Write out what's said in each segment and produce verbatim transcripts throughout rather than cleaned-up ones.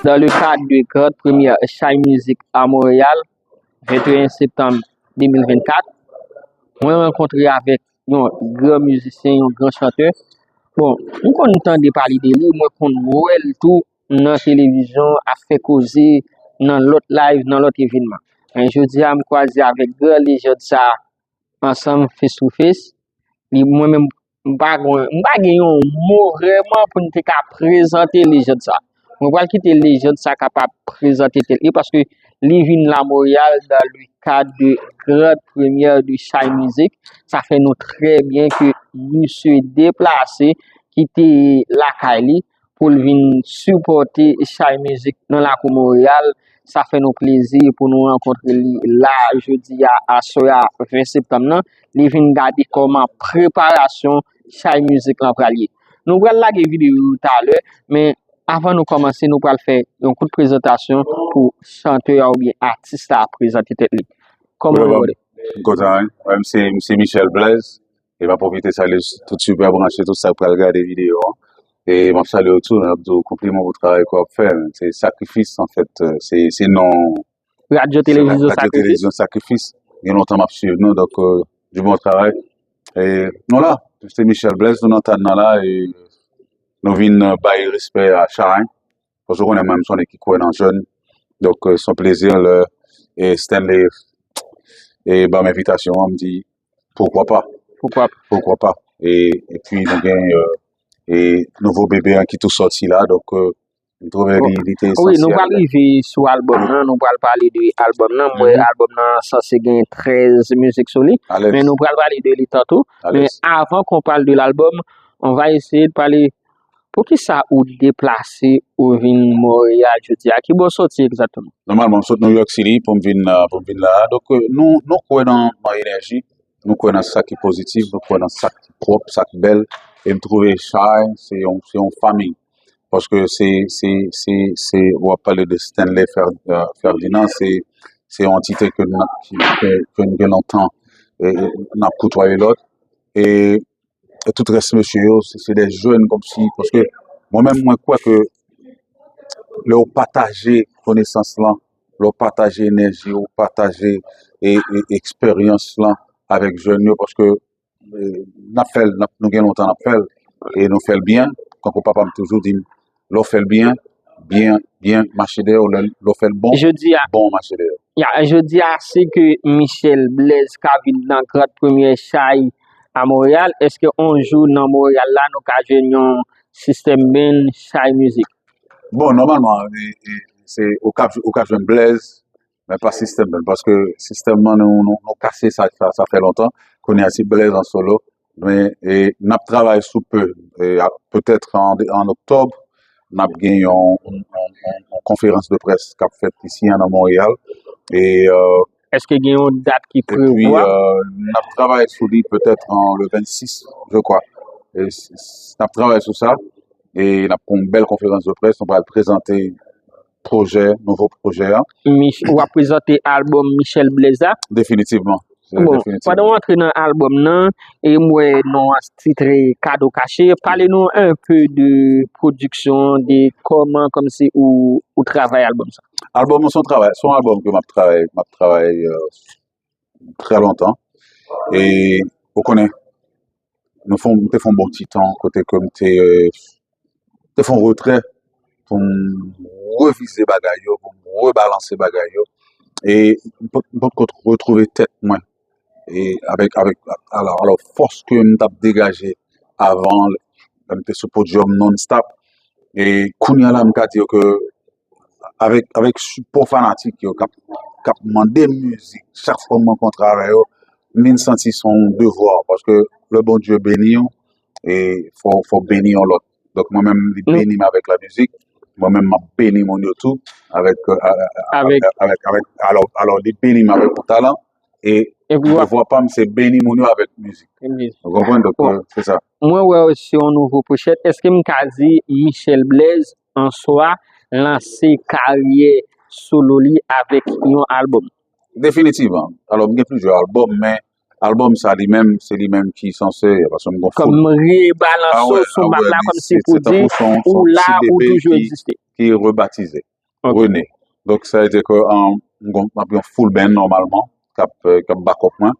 dans le cadre de grande première Shy Music à Montréal, venteyen septanm de mil vennkat, mwen rankontre avèk yon gran mizisyen, yon gran chantè. Bon, m konn tande pale de li, mwen konn wè l tou nan televizyon, ap fè koze nan lòt live, nan lòt evènman. Men jodi a, m kwaze avèk gran lejand sa a ansanm face to face. Li, mwen menm, m pa gen, m pa gen yon mo vrèman pou m te ka prezante lejand sa. Mwen pral kite lejand sa kapab prezante tèt li, paske li vin la Montréal dans le cadre de grande première de Shy Music. Sa fè nou trè byen ke misye deplase, kite lakay li, pou l vin sipòte Shy Music nan lakou Montréal. Sa fè nou plezi pou nou rankontre li la jodi a, aswè a, ven septanm nan. Li vin gade kòman preparasyon Shy Music lan pral ye. Nou pral lage videyo yo talè, men avan nou kòmanse, nou pral fè yon kout prezantasyon pou chantè a oubyen atis la prezante tèt li. Kòman w ye, brother? Kontan, wi. Mwen, m se, m se Michel Blaise. E m ap pwofite salye tout Super Branche, tout sa k pral gade videyo an. E m ap salye w tou, m ap di w konpliman pou travay ke w ap fè. Se Sakrifis, anfèt, se, se non Radyo se Televizyon Radyo Sakrifis. Televizyon Sakrifis. Gen lontan m ap swiv nou, donk, euh, du bon travay. E nou la, se Michel Blaise, nou nan Tann nan la, e nou vin, euh, bay respè a Shy. Paske w konnen mwen, m se yon nèg ki kwè nan jèn. Donk, euh, se yon plezi lè, e Stanley, e ban m envitasyon an, m di, poukwa pa? Poukwa pa? Poukwa pa? E, epi nou gen, euh, e nouvo bebe an ki tou sòti la, donk, euh, m twouve li, li te esansyèl. Wi, nou pral rive sou albòm nan, nou pral pale de albòm nan. M wè albòm nan sanse gen trèz mizik sou li, men nou pral pale de li tanto. Men avan qu'on parle de l'album, on va essayer de parler Poukisa ou deplase, ou vin Montréal jodi a? Ki bò w soti egzakteman? Nòmalman, m sot New York City pou m vin, euh, pou m vin la a. Donk, euh, nou, nou kwè nan, nan enèji, nou kwè nan sa ki pozitif, nou kwè nan sa ki pwòp, sa ki bèl. E m twouve Shy, se yon, se yon fanmi. Paske se, se, se, se, w ap pale de Stanley Fer-, euh, Ferdinand, se, se yon antite ke n ap, ki, ke, ke n gen lontan, e, e n ap koutwaye lòt. E e tout rès mesye yo, se, se de jèn kòmsi, paske mwen menm, mwen kwè ke lè w pataje konesans lan, lè w pataje enèji, w pataje e, e eksperyans lan avèk jèn yo, paske, e, n ap fè l, n ap, nou gen lontan n ap fè l, e nou fè l byen, kankou papa m toujou di m, lè w fè l byen, byen, byen mache dèyè w, lè, lè w fè l bon, jodi a, bon mache dèyè w. Ya, jodi a, se ke Michel Blaise ka vin nan grande première Shy a Montréal. Èske yon jou nan Montréal la, nou ka jwenn yon System Band Shy Music? Bon, nòmalman, e, e, se, ou ka, ou ka jwenn Blaise, men pa System Band, paske System Band, nou, nou, nou kase sa, sa, sa fè lontan. Kounye a, se Blaise an solo. Men, e, n ap travay sou pe, e, a, petèt an, an oktòb, n ap gen yon, yon, yon, yon, yon konferans de près k ap fèt isi a nan Montréal. E, euh, Èske gen yon dat ki epi, prevwa? Euh, n ap travay sou li petèt an le vennsis, je crois. E s-, s-, n ap travay sou sa. E n ap gen yon bèl konferans de près, nou pral prezante pwojè, nouvo pwojè a. Mich-, w ap prezante albòm Michel Blaise la? Definitivman. Bon, pandan w antre nan albòm nan, e m wè non an titre Kado Kache, pale nou un peu de pwodiksyon, de kòman, kòmsi ou, ou travay albòm sa. Albòm nan se yon travay, se yon albòm ke m ap travay, m ap travay, euh, trè lontan. E ou konnen, nou fè, m te fè yon bon ti tan kote ke m te, euh, te fè yon retrè pou m revize bagay yo, pou m rebalanse bagay yo. E m pot, m potko retwouve tèt mwen. E avèk, avèk, alò, alò, fòs ke m t ap degaje avan, lè m te sou podyòm non-stop. E kounye a la, m ka di yo ke avèk, avèk sipò fanatik yo k ap, k ap mande m mizik chak fwa m rankontre avè yo, m vin santi se yon devwa, paske lè Bondye beni w, e fò, fò w beni yon lòt. Donk, mwen menm, li beni m avèk lamizik, mwen menm, m ap beni moun yo tou avèk, euh, a-, a-, avèk, avèk, avèk, alò, alò, li beni m avèk yon talan, e devwa pa m, se beni moun yo avèk mizik. Ou konprann? Donk, euh, se sa. Mwen wè w se yon nouvo pochèt. Èske m ka di Michel Blaise an swa lanse karyè solo li avèk yon albòm? Definitivman. Alò, m gen plizyè albòm, men albòm sa li menm, se li menm ki sanse, paske m gon foul. Kòm rebalanse w sou map la, kòmsi pou di, ou la, ou toujou egziste. Ki rebatize. Rene. Donk, sa vle di ke um, m ap gen yon full band nòmalman k ap, euh, k ap back up mwen.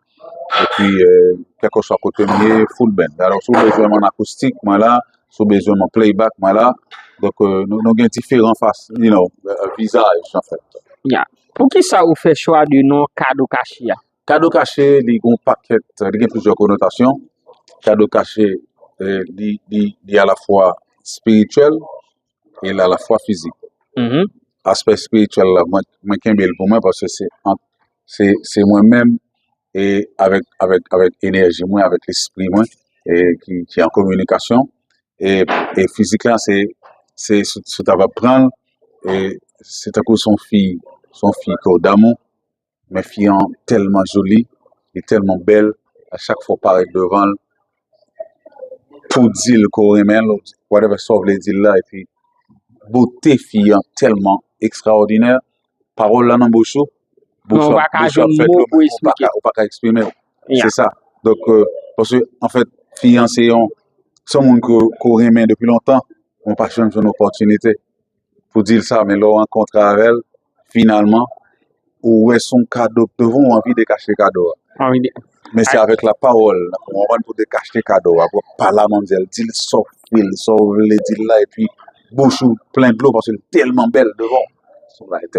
Epi, euh, kèlkeswa kote m ye, full band. Alò, si w bezwen m an akoustik, mwen la. Si w bezwen m an playback, mwen la. Donk, euh, nou, nou gen diferan fas, you know, euh, vizaj, anfèt. Ya. Poukisa ou fè chwa de non Kado Kache a? Kado Kache, li gen yon pakèt, li gen plizyè konotasyon. Kado Kache, euh, li, li, li alafwa espirityèl e l alafwa fizik. Aspè espirityèl la, mwen, mwen kenbe l pou mwen paske se, se, se mwen menm e avèk, avèk, avèk enèji mwen, avèk lespri mwen e ki, ki an kominikasyon. E, e fizik la, se, se, si, si w ta va pran l, e se tankou se yon fi, se yon fi ke w damou, men fi an tèlman joli, li tèlman bèl, a chak fwa w parèt devan l, pou di l ke w renmen l, whatever sa w vle di l la, epi bote fi an tèlman ekstraòdinè, pawòl la nan bouch ou, bouch ou ap fè dlo, ou pa ka eksprime l. Se sa. Donk, euh, paske, anfèt, fi an se yon, se yon moun ke, ke w renmen depi lontan, ou pa janm jwenn opòtinite pou di l sa, men lè w rankontre avè l, finalman, ou wè se yon kado k devan w, ou anvi dekache kado a. Men se avèk la pawòl, ou konprann, pou dekache kado a, pou pale a manmzèl, di l sa w fil, sa w vle di l la, epi bouch ou plen dlo paske l tèlman bèl devan w.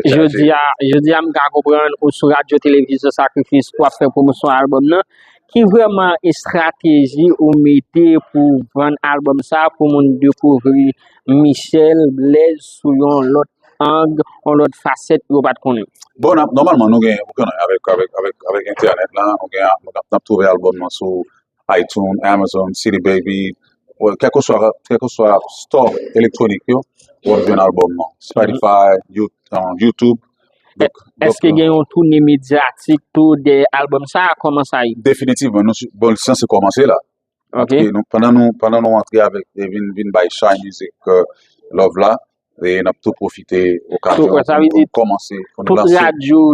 Jodi a, jodi a m ka konprann ou sou radyo televizyon Sakrifis w ap fè pwomosyon albòm nan. Ki vrèman estrateji ou mete pou vann albòm sa pou moun dekouvri Michel Blaise sou yon lòt ang, yon lòt fasèt yo pa t konnen? Bon, nòmalman, nou gen, ou konnen, avèk, avèk, avèk, avèk entènèt la, nou gen, nou ap, n ap twouve albòm nan sou iTunes, Amazon, C D Baby, kèlkeswa, kèlkeswa store elektwonik yo, w ap jwenn albòm nan. Spotify, YouTube. Èske gen yon toune medyatik tou dèyè albòm sa a? Kòman sa ye? Definitivman, nou, bon, li sanse kòmanse la. Pandan nou, pandan nou antre avèk, vin, vin bay Shy Music love la, e n ap tou pwofite okazyon an pou n kòmanse, pou n lanse.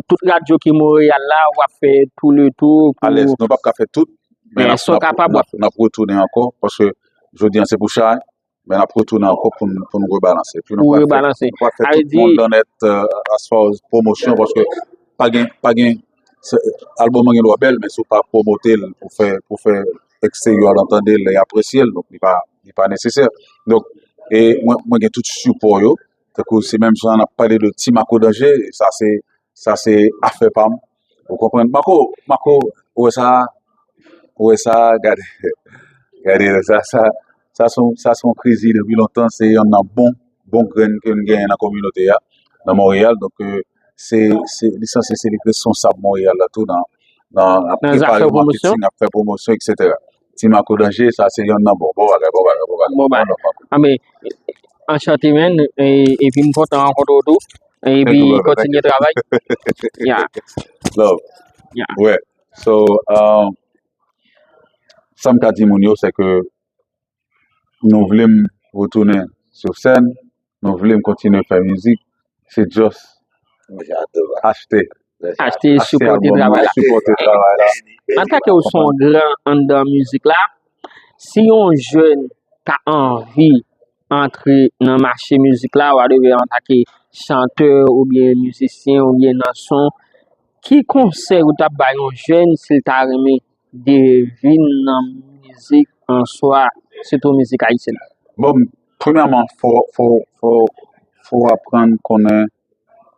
Tout radyo ki Monreyal la, w ap fè tou le tou pou... Alèz, nou p ap ka fè tout, men n ap retounen ankò, paske jodi a se pou Shy, men n ap retounen ankò pou n, pou n rebalanse. Epi nou pral fè, nou pral fè tout moun donnèt, euh, as far as pwomosyon, paske pa gen, pa gen, albòm an gen dwa bèl, men si w pa pwomote l pou fè, pou fè eksteryè a tande l e apresye l, donk li pa, li pa nesesè. Donk, e mwen, mwen gen tout sipò yo. Tankou se menm jan n ap pale de Ti Mako Danje, sa se, sa se afè pa m. Ou konprann? Mako, Mako, ou wè sa, ou wè sa, gade, gade, sa, sa, sa se yon, sa se yon krezi depi lontan, se yonn nan bon, bon grenn ke n genyen nan kominote a, nan Monreyal. Donk, euh, se, se, li sanse se li k responsab Monreyal la tou nan, nan ap prepare marketing, ap fè pwomosyon, etsetera. Ti Mako Danje, sa se yonn nan bon, bon bagay, bon bagay, bon bagay. Bon bagay. Anben, anchante, man, e, epi m kontan rankontre w tou. Epi kontinye travay. Yeah. Love. Yeah. Ouais. So, um, sa m ka di moun yo, se ke nou vle m retounen sou sèn, nou vle m kontinye fè mizik, se just achte. Achte, sipòte travay la. Antanke ou se yon gran anndan mizik la, si yon jèn ta anvi antre nan mache mizik la, whatever, antanke chantè oubyen mizisyen oubyen nan son, ki konsèy ou t ap bay yon jèn si l ta renmen de vin nan mizik an swa, sitou mizik ayisyèn? Bon, premyèman, fò, fò, fò, fò w aprann konnen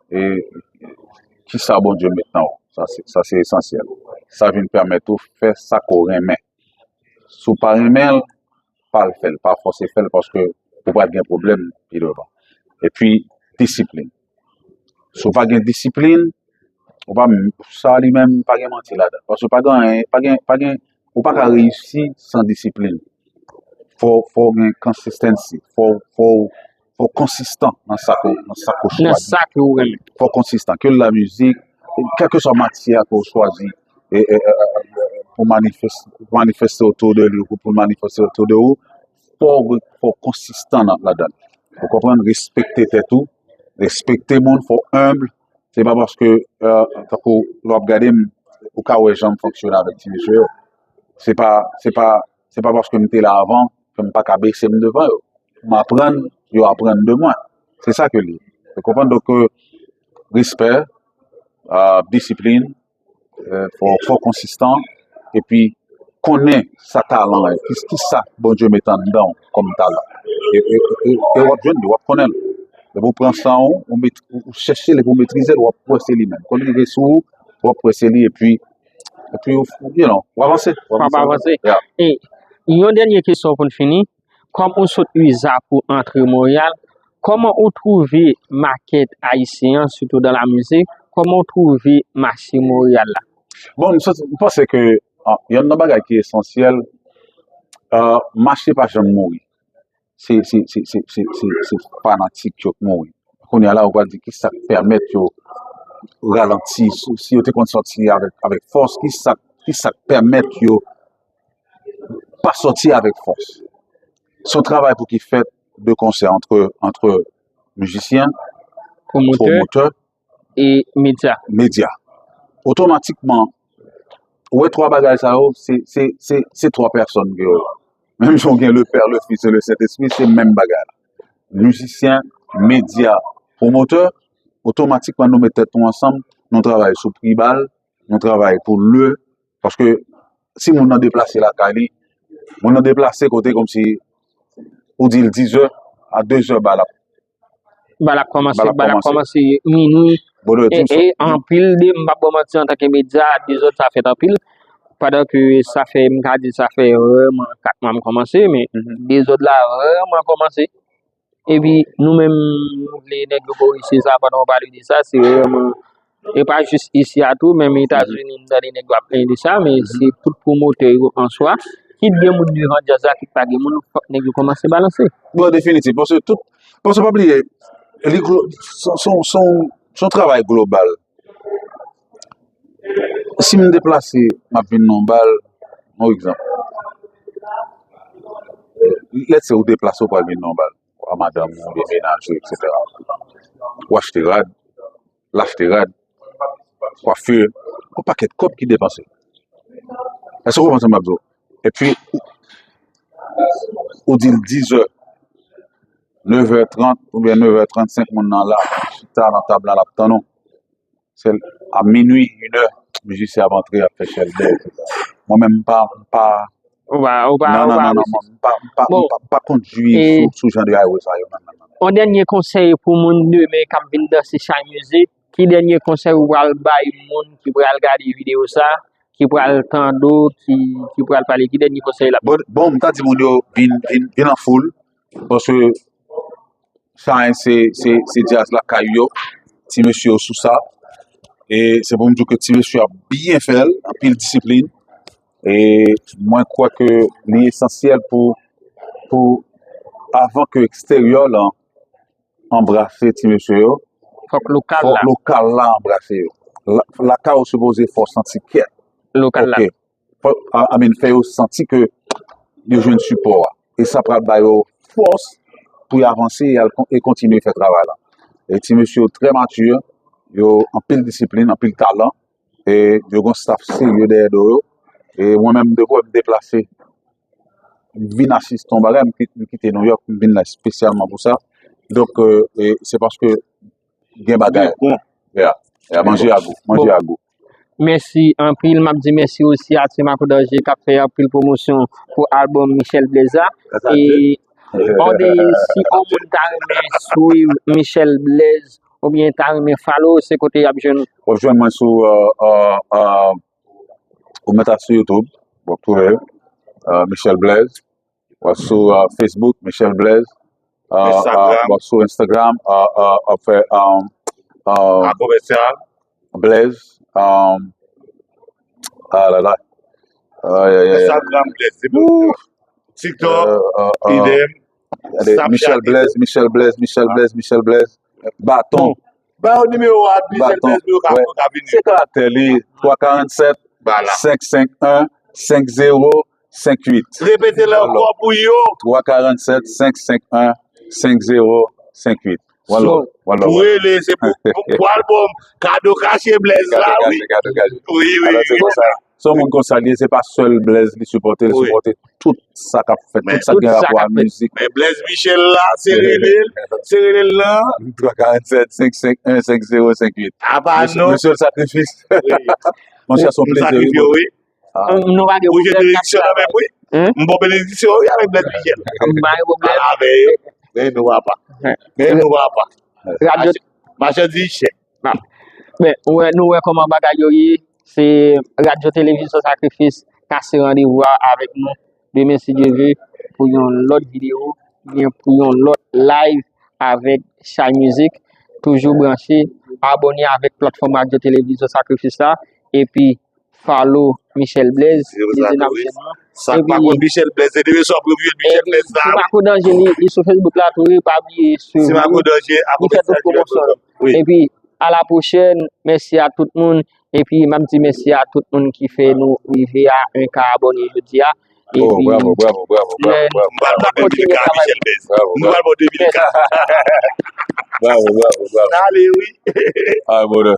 e kisa Bondye met nan ou. Sa se, sa se esansyèl. Sa vin pèmèt ou fè sa ke w renmen. Si w pa renmen l, pa al fè l, pa fòse fè l, paske ou pral gen pwoblèm pi devan. Epi, disiplin. Si w pa gen disiplin, ou pa, sa li menm pa gen manti ladan. Paske pa gen, pa gen, pa gen, ou pa ka reyisi san disiplin. Fò, fò w gen consistency, fò, fò, fò w konsistan nan sa ke, nan sa ke w chwazi. Nan sa ke w renmen. Fò w konsistan. Ke l la mizik, kèlkeswa matyè ke w chwazi e, e, e, e, pou manifeste, manifeste otou de li ou pou l manifeste otou de ou, fò w, fò w konsistan nan, ladan l. Ou konprann? Respekte tèt ou, respekte moun, fò w humble. Se pa paske, euh, tankou lè w ap gade m, ou ka wè jan m fonksyone avèk ti mesye yo. Se pa, se pa, se pa paske m te la avan ke m pa ka bese m devan yo. M aprann, yo aprann de mwen. Se sa ke l ye. Ou konprann? Donk, euh, respè, euh, disiplin, euh, fò, fò konsistan, epi konnen sa talan w ye, ki, ki sa Bondye mete anndan w kòm talan. E, e, e, e w ap jwenn li, w ap konnen l. Depi w pran san w, ou, met, ou chèche l epi w metrize l, w ap wè se li menm. Kon li rive sou ou, w ap wè se li, epi, epi, ou, you know, w avanse. W ap avanse. Yeah. E yon dènye kesyon pou n fini. Kòm ou sot usa pou antre Monreyal, kòman ou twouve makèt ayisyen an, sitou dan la mizik? Kòman ou twouve mache Monreyal la? Bon, m santi, m panse ke ah, yonn nan bagay ki esansyèl, ah, mache pa janm mouri. Se, se, se, se, se, se, se fanatik yo k mouri. Kounye a la, ou pral di ki sa k pèmèt yo ralanti, si, si yo te konn sòti avèk, avèk fòs, ki sa, ki sa k pèmèt yo pa sòti avèk fòs. Se yon travay pou ki fèt de konsè antre, antre mizisyen, Pwomotè pwomotè, e medya. Medya. Otomatikman, ou wè twa bagay sa yo, se, se, se, se twa pèsòn ke yo. Menm jan w gen le pè, le fis e le sentespri, se menm bagay la. Mizisyen, medya, pwomotè, otomatikman nou met tèt nou ansanm, nou travay sou pri bal, nou travay pou le, paske si moun nan deplase lakay li, moun nan deplase kote kòmsi ou di l dizè, a dezè bal ap Bal ap kòmanse, bal ap kòmanse minwi. E, e anpil de, m p ap ba w manti, antanke medya, dezòd sa fèt anpil. Pandan ke sa fè, m ka di sa fè rèman kat mwa m kòmanse, men dezòd la rèman kòmanse. Epi nou menm, nou vle nèg yo korije sa, pandan w pale de sa, se rèman E pa jis isi a tou, menm Etazini, m tande nèg yo ap plenyen de sa, men se tout pwomotè yo an swa, kit gen moun devan djaz la, kit pa gen moun, fòk nèg yo kòmanse balanse. Bon, definitif, paske tout, paske pa bliye, li glo, se yon travay global. Si m deplase, m ap vin nan yon bal, yon egzanp. Let's say ou deplase, ou pral vin nan yon bal, ou a madanm ou, oubyen menaj ou, etsetera. Ou achte rad, l achte rad, kwafi, yon pakèt kòb ki depanse. Èske w konprann sa m ap di w? Epi, ou, ou di l dizè, nevè trant oubyen nevè trannsenk, moun nan la, chita nan tab la, l ap tann ou. Se a minui, inè, mizisyen ap antre, ap fè chèlbè, etsetera. Mwen menm, m pa, m pa, Ou pa, ou pa, non, ou non, pa non, non, resi. Mwen, m pa, m pa, m Bon, pa, m pa konn jwi e sou, sou jan de bagay sa yo, non, non, non, non. Yon dènye konsèy pou moun demen k ap vin danse chay mizik, ki dènye konsèy ou pral bay moun ki pral gade videyo sa, ki pral tande w, ki, ki pral pale, ki dènye konsèy l ap Bon, bon, m ta di moun yo vin, vin, vin an foul, paske sa se, se, se djaz lakay yo, ti mesye yo sou sa. E se pou m di w ke ti mesye ap byen fè l, anpil disiplin. E mwen kwè ke li esansyèl pou, pou avan ke eksteryè lan anbrase ti mesye yo, fòk lokal fòk la. Lokal la anbrase yo. La, lakay ou sipoze fè w santi kèt. Lokal la. Ok. Fò, I, I mean, fè yo santi ke yo jwenn sipò a. E sa pral ba yo fòs pou y avanse e, al kon- e kontinye fè travay la. E ti mesye yo trè mati, yo anpil disiplin, anpil talan, e yo gen staff serye dèyè do yo. E mwen menm, depi m deplase, m vin asiste yon bagay, m kit- m kite New York, m vin la espesyalman pou sa. Donk, euh, e se paske gen bagay. Bon. Yeah. Yeah, manje a gou, manje a gou. Mèsi anpil. M ap di mèsi osi a Ti Makou Danje k ap fè anpil pwomosyon pou albòm Michel Blaise la. E on day, si on moun ta renmen swiv Michel Blaise oubyen ta renmen follow, se kote y ap jwenn ou. W ap jwenn mwen sou, euh, euh, euh, ou mèt al sou YouTube, w ap twouve, euh, Michel Blaise. W ap sou, euh, Facebook, Michel Blaise. Euh, euh, w ap sou Instagram, euh, euh, w ap fè, euh, euh, Blaise, euh, ah là là. Ay, ay, ay. Instagram, Blaise, se bon. TikTok, euh, euh, euh, idem. Gade, Michel Blaise, Michel Blaise, Michel Blaise, Michel Blaise. Baton. Ba yo nimewo a, Michel Blaise, yo ka, yo ka vini. Se karaktè li, twa karant sèt, senk senk en, senk zewo, senk uit. Repete l ankò pou yo. Twa karant sèt, senk senk en, senk zewo, senk uit. One love, one love. Pou rele, se pou, pou, pou albòm Kado Kache Blaise la, wi. Kado kache, kado kache. Wi, wi, wi. Alò, se konsa. Se yon moun konsa li ye, se pa sèl Blaze li sipòte, li sipòte tout sa k ap fèt, tout sa k gen rapò a mizik. Men Blaze Michel la, se rele l, se rele l nan twa karannsenk, senk senk en, senk zewo senk uit. Apa non. Mesye, sakrifis. Monchè, se yon plezi, wi. Nou pa gen pwoblèm, n ap travay. M bon benediksyon, wi, avèk Blaze Michel. M pa gen pwoblèm. Avè yo. Men nou papa. Men nou papa. Radyo. Machandiz chè. Men, ou wè, nou wè kòman bagay yo ye. Se Radyo Televizyon Sakrifis kase randevou a avèk nou demen, si Dye vle, pou yon lòt videyo, oubyen pou yon lòt live avèk Chay Music. Toujou branche, abòne avèk platfòm Radyo Televizyon Sakrifis la, epi follow Michel Blaze, kote n ap jwenn nou. Sa k pa konn Michel Blaze, se depi sou ap revye Michel Blaze la. Simako Danje, li, li sou Facebook la tou, wi, pa bliye swiv li. Li fè tout pwomosyon. Epi, a la pwochèn, mèsi a tout moun. Epi, m ap di mèsi a tout moun ki fè nou rive a en K abòne jodi a. Epi, bravo, bravo, bravo, bravo, bravo. M pral pote de mil ka Michel Blaze. M pral pote de mil ka. Bravo, bravo, bravo. Ale, wi. All right, brother.